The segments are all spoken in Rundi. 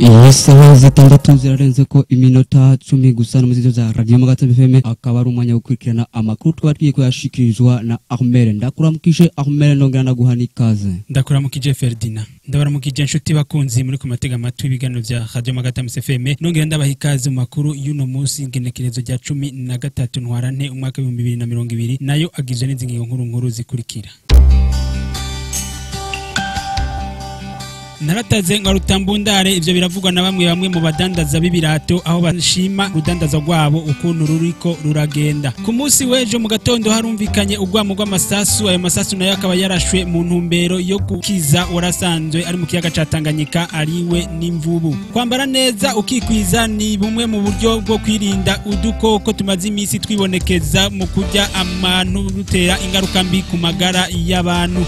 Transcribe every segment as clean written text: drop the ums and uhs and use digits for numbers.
Isaha 6 zirarenze ko iminota 10 gusa no muzizo za Radio Magata FM, akaba ari umwanya wo gukurikirana amakuru twatwiye ko yashikirizwa na Ahmed. Ndakuramukije Ahmed, ndongera ndaguha ikaze. Ndakuramukije Ferdinand, ndabaramukije inshuti bakunzi muri ku matega amatwi ibiganiro vya Radio Magata FM, nongera ndabaha ikaze mu makuru y'uno munsi ngenekerezo rya 13 ntwarante umwaka 2020, nayo agizwe n'izingingo nkuru nkuru zikurikira. Narataze ngo rutambundare, ivyo biravugwa na bamwe bamwe mu badandaza b'ibirato, aho bashima rudandaza rwabo ukuntu ruriko ruragenda. Ku munsi w'ejo mu gatondo harumvikanye urwamo rw'amasasu, ayo masasu nayo akaba yarashwe mu ntumbero yo gukiza warasanzwe ari mu kiyaga ca Tanganyika ariwe n'imvubu. Kwambara neza ukikwiza ni bumwe mu buryo bwo kwirinda udukoko tumaze imisi twibonekeza mu kurya amantu, rutera ingaruka mbi ku magara y'abantu.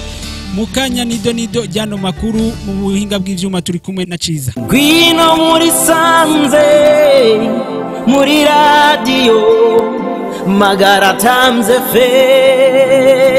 Mukanya nido nido jano makuru mu buhinga bw'ivyuma turi kumwe na Ciza. Gwino muri sanze muri radio Magara Times FM.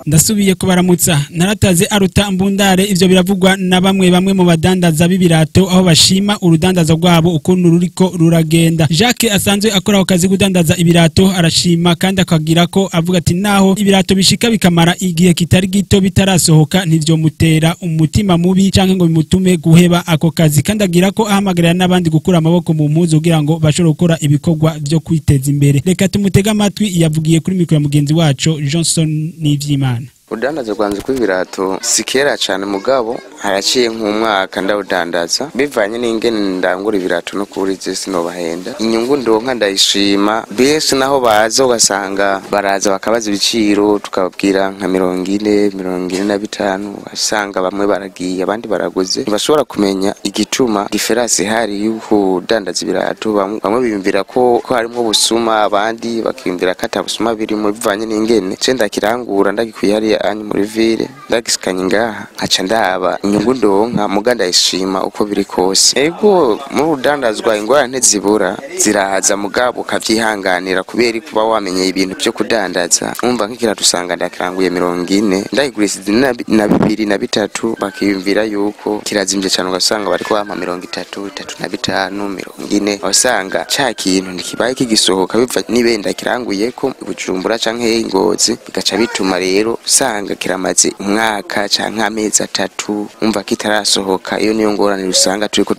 Ndasubiye kubaramutsa. Narataze aruta mbundare, ivyo biravugwa na bamwe bamwe mu badandaza b'ibirato, aho bashima urudandaza rwabo ukuntu ruriko ruragenda. Jacques asanzwe akora ako kazi kudandaza ibirato arashima kandi akagira ko avuga ati naho ibirato bishika bikamara igihe kitari gito bitarasohoka ntivyo mutera umutima mubi canke ngo bimutume guheba ako kazi, kandi agira ko ahamagarira n'abandi gukura amaboko mu mpuzu kugira ngo bashobore gukora ibikorwa vyo kwiteza imbere. Reka tumutege amatwi, yavugiye kuri mikoro ya mugenzi wacu Johnson Nivyimana. Udandaza rwanze kw'ibirato si kera cyane, mugabo haraciye nk'umwaka ndawudandaza bivanye n'ingene ndangura ibirato no kuri je sinobahenda. Inyungu ndonka ndayishima, benshi naho baza ugasanga baraza bakabaza ibiciro, tukababwira nka 40, 45, usanga bamwe baragiye abandi baraguze, ntibashobora kumenya igituma diferanse ihari y'ukudandaza ibirato. Bamwe biyumvira ko harimo ubusuma, abandi bakiyumvira ko atabusuma birimo bivanye n'ingene je ndakirangura ndagikuye hariya anyu muri ville ndagisikanye ngaha nkaca ndaba inyungu ndonka, muga ndayishima uko biri kose. Ego muri rudandazwa ingorane ntizibura, ziraza mugabo ukavyihanganira kubera kuba wamenye ibintu byo kudandaza. Umva nk'ikirato usanga ndakiranguye 40, ndayigurishije na 2 na 3, bakiyumvira yuko kirazimvye cyane, ugasanga bariko bampa 30, 35, 40, usanga ca kintu ntikibaye kigisohoka biva nibenda kiranguye ko Bujumbura canke Ngozi, bigaca bituma rero usanga kiramaze umwaka canke amezi 3 umva kitarasohoka. Iyo niyo ngorane usanga turiko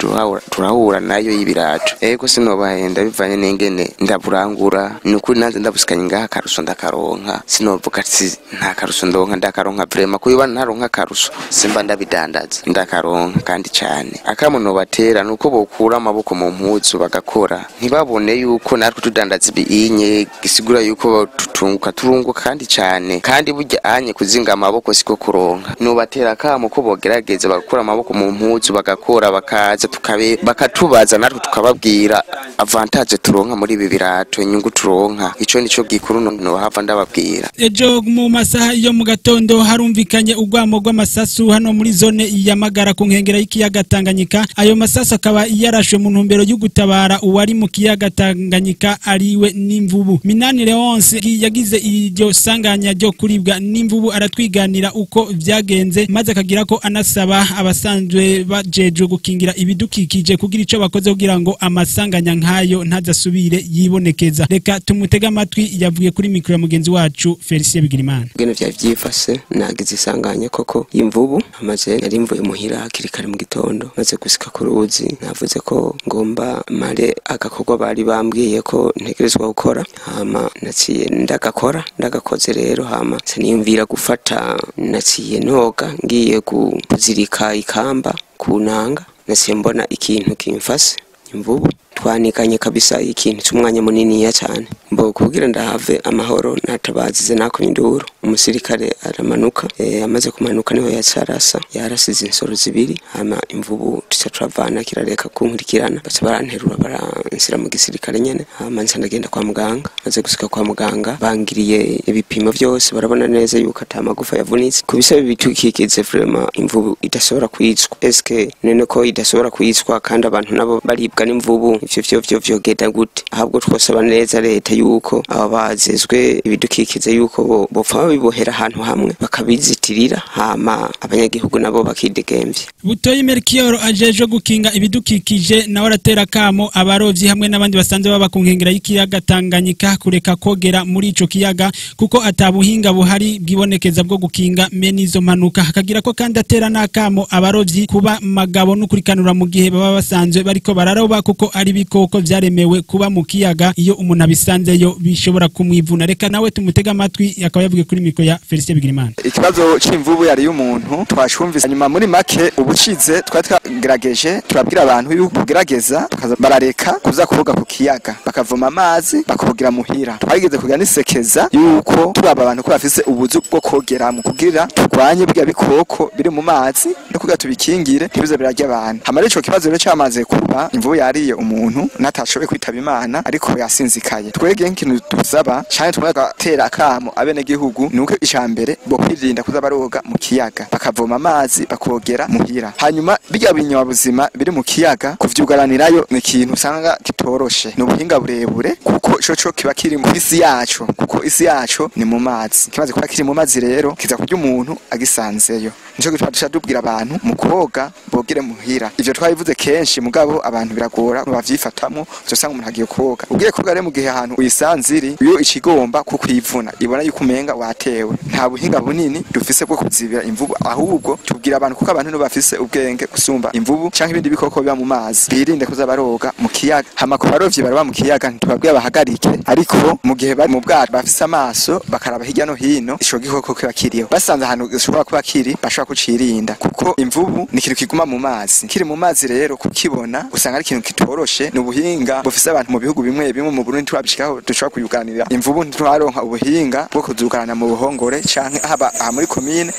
turahura nayo y'ibirato. Ego sinobahenda bivanye n'ingene ndaburangura, nukuri nanze ndabusikanye ngaha karuso ndakaronka, sinovuga ati nta karuso ndonka, ndakaronka vraiment kuba ntaronka karuso simba ndabidandaza, ndakaronka kandi cyane. Akamuno batera nuko bokura amaboko mu mpuzu bagakora, ntibabone yuko natwe tudandaza ibinye gisigura yuko tutunguka, turunguka kandi cyane, kandi burya anye kuzinga amaboko siko kuronka. Nubatera kamo ko bogerageza bagakura amaboko mu mpuzu bagakora, bakaza tukabe bakatubaza natwe tukababwira avantage turonka muri ibi birato, inyungu turonka. Ico nico gikuru no hava ndababwira. Ejo mu masaha yo mu gatondo harumvikanye urwamo rw'amasasu hano muri zone ya Magara ku nkengera y'ikiyaga Tanganyika. Ayo masasu akaba yarashwe mu ntumbero yo gutabara uwari mu kiyaga Tanganyika ariwe n'imvubu. Minani Leonce yagize iryo sanganya ryo kuribwa n'imvubu aratwiganira uko vyagenze, maze akagira ko anasaba abasanzwe bajejwe gukingira ibidukikije kugira ico bakoze kugira ngo amasanganya nkayo ntazasubire yibonekeza. Reka tumutega amatwi, yavuye kuri mikro ya mugenzi wacu Felicien Bigirimana. Ngene vya vyifase nagize isanganya koko imvubu, amaze nari mvuye muhira hakiri kare mu gitondo, maze gusika ku ruzi navuze ko ngomba mare agakorwa bari bambwiye ko ntegerezwa gukora, hama naciye ndagakora, ndagakoze rero, hama siniyumvira gufata, naciye noga ngiye kuzirika ikamba kunanga, naciye mbona ikintu kimfase imvubu, twanikanye kabisa ikintu cy'umwanya munini ya cyane. Mbo kugira ndahave amahoro natabazize nakomye induru, umusirikare aramanuka, amaze kumanuka niho yacarasa, yarasize insoro zibiri, hama imvubu tuca turavana kirareka kunkurikirana, baca baranterura baransira mu gisirikare nyene, hama nca ndagenda kwa muganga. Maze gusika kwa muganga bangiriye ibipimo byose, barabona neza yuko ata magufa yavunitse. Kubisa bitukikije vraiment imvubu idashobora kwicwa. Eske none ko idashobora kwicwa kandi abantu nabo baribwa n'imvubu, ivyo vyo vyogenda gute? Ahubwo twosaba neza leta yuko aba bazezwe ibidukikize yuko bopfa babibohera ahantu hamwe bakabizitirira, hama abanyagihugu nabo bakidegemvya. Butoyi Melchior ajejwe gukinga ibidukikije nawe aratera kamo abarovyi hamwe n'abandi basanzwe baba ku nkengera y'ikiyaga Tanganyika kureka kogera muri ico kiyaga, kuko atabuhinga buhari bwibonekeza bwo gukinga mene izo mpanuka. Akagira ko kandi atera n'akamo abarovyi kuba magabo n'ukurikanura mu gihe baba basanzwe bariko bararoba, kuko ari bikoko vyaremewe kuba mu kiyaga, iyo umuntu abisanzeyo bishobora kumwivuna. Reka nawe tumutega amatwi, akaba yavugiye kuri mikro ya Felicien Bigirimana. Ikibazo c'imvubu yari y'umuntu twashumvise, nyuma muri make ubucize twari twagerageje turabwira abantu yuko kugerageza barareka kuza koga ku kiyaga, bakavoma amazi bakogera muhira. Twageze kugira nisekeza yuko turaba abantu ko bafise ubuzu bwo kogeramo kugira turwanye burya bikoko biri mu mazi no kugira tubikingire ntibize birarya abantu. Hama ico kibazo rero cyamaze kuba, imvubu yariye umuntu natashoboye kwitaba Imana ariko yasinzikaye. Twege nk'ikintu dusaba cyane twatera akamo abene gihugu nuko icambere bo kwirinda kuza baroga mu kiyaga, bakavoma amazi bakogera muhira. Hanyuma bijya binyabuzima biri mu kiyaga kuvyugaranirayo ni ikintu usanga kitoroshe, ni ubuhinga burebure, kuko ico kiba kiri mu isi yacu, kuko isi yacu ni mu mazi. Kimaze kuba kiri mu mazi rero kiza kurya umuntu agisanzeyo. Nico gituma duca tubwira abantu mu koga bogere muhira. Ivyo twabivuze kenshi, mugabo abantu biragora bavyifatamwo, uzosanga umuntu agiye koga. Ugiye koga rero mu gihe ahantu uyisanziri iyo ikigomba kukwivuna ibona yuko umenga watewe. Nta buhinga bunini dufise bwo kuzibira imvubu, ahubwo tubwira abantu kuko abantu bafise ubwenge gusumba imvubu canke ibindi bikoko biba mu mazi, birinde kuza baroga mu kiyaga. Hama ku barovyi baroba mu kiyaga ntitubabwiye bahagarike, ariko mu gihe bari mu bwato bafise amaso bakaraba hirya no hino ico gikoko kiba kiriho, basanze ahantu gishobora kuba kiri bashobora kucirinda, kuko imvubu ni ikintu kiguma mu mazi. Kiri mu mazi rero kukibona usanga ari ikintu kitoroshe. Ni ubuhinga bufise abantu mu bihugu bimwe bimwe. Mu Burundi turabishikaho dushobora kuyuganira imvubu, ntitwaronka ubuhinga bwo kuzugarana mu buhongore canke haba aha muri komine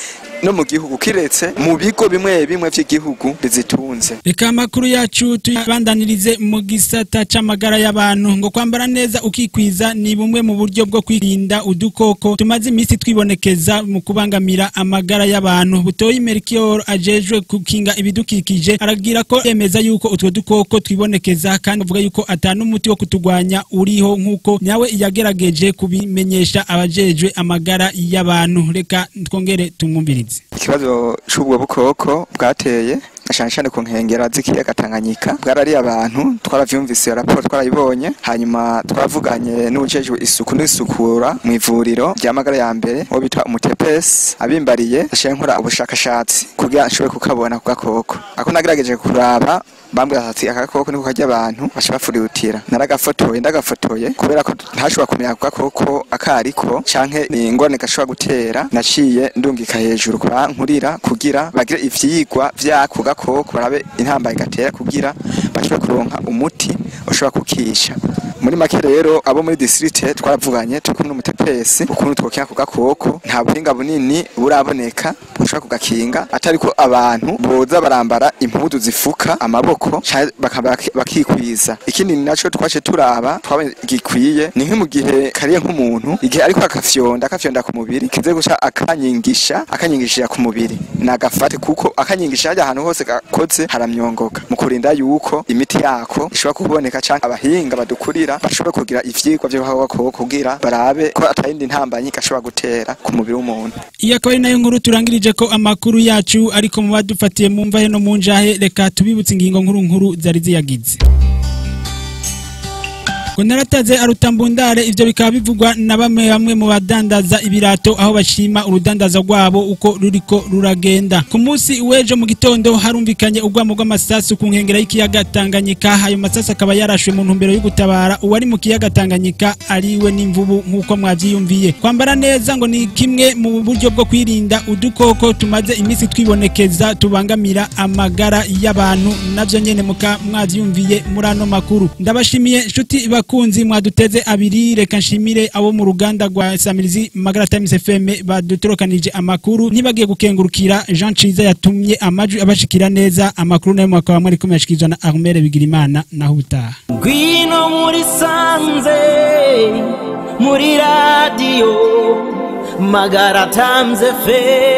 no mu gihugu, kiretse mu bigo bimwe bimwe vy'igihugu bizitunze. Reka amakuru yacu tuyabandanirize mu gisata c'amagara y'abantu. Ngo kwambara neza ukikwiza ni bumwe mu buryo bwo kwirinda udukoko tumaze iminsi twibonekeza mu kubangamira amagara y'abantu. Butoyi Melchior ajejwe gukinga ibidukikije aragira ko yemeza yuko utwo dukoko twibonekeza, kandi avuga yuko atanu umuti wo kutugwanya uriho, nkuko nawe yagerageje kubimenyesha abajejwe amagara y'abantu. Reka twongere tumwumvirize. Ikibazo c'ubwo bukoko bwateye cyane cyane ku nkengera z'ikiyaga Tanganyika bwarari abantu, twaravyumvise raporo twarayibonye. Hanyuma twavuganye n'ujejwe isuku n'isukura mu ivuriro rya Magara ya mbere wo bitwa umutepesi, abimbariye ashiye nkora ubushakashatsi kugira nshobore kukabona ku gakoko. Ako nagerageje kuraba bambwira ati aka gakoko niko karya abantu, baca bafurutira. Naragafotoye, ndagafotoye kubera ko ntashobora kumenya ku gakoko akariko canke ni ingorane gashobora gutera. Naciye ndungika hejuru kwa nkurira kugira bagire ivyigwa vyako gakoko, barabe intambara igatera kugira bashobore kuronka umuti ushobora kukisha. Muri make rero abo muri district twaravuganye turi kumwe n'umutepesi ukuntu twokinga ku gakoko. Nta buhinga bunini buraboneka bushobora kugakinga, atari ko abantu boza barambara impuzu zifuka amaboko bakikwiza. Ikindi naco twace turaba twabonye gikwiye ni nko mu gihe kariye nk'umuntu igihe ariko akafyonda ku mubiri, kize guca akanyingishira ku mubiri nagafate, kuko akanyigisha hajya ahantu hose gakoze haramyongoka. Mu kurinda yuko imiti yako ishobora kuboneka canke abahinga badukurira bashobora kugira ivyigwa vyo gakoko kugira barabe ko atayindi ntambanyi gashobora gutera ku mubiri w'umuntu. Iyo akaba ari nayo nkuru turangirije ko amakuru yacu, ariko mu badufatiye mu mvahe no mu njahe reka tubibutse ingingo nkuru nkuru zari ziyagize. Ngo narataze arutambundare, ivyo bikaba bivugwa na bamwe bamwe mu badandaza ibirato, aho bashima urudandaza rwabo uko ruriko ruragenda. Ku munsi w'ejo mu gitondo harumvikanye urwamo rw'amasasu ku nkengera y'ikiyaga Tanganyika. Ayo masasu akaba yarashwe mu ntumbero yo gutabara uwari mu kiyaga Tanganyika ariwe n'imvubu, nkuko mwavyiyumviye. Kwambara neza ngo ni kimwe mu buryo bwo kwirinda udukoko tumaze iminsi twibonekeza tubangamira amagara y'abantu, navyo nyene muka mwavyiyumviye muri ano makuru. Ndabashimiye nshuti bakunzi mwaduteze abiri. Reka nshimire abo mu ruganda rwa Samirizi Magara Times FM badutorokanije amakuru. Ntibagiye gukengurukira Jean Ciza yatumye amajwi abashikira neza. Amakuru nayo mwakaba muri kumwe yashikirizwa na Armel Bigirimana. Naho ubutaha. Ngwino muri sanze muri radio Magara Times FM.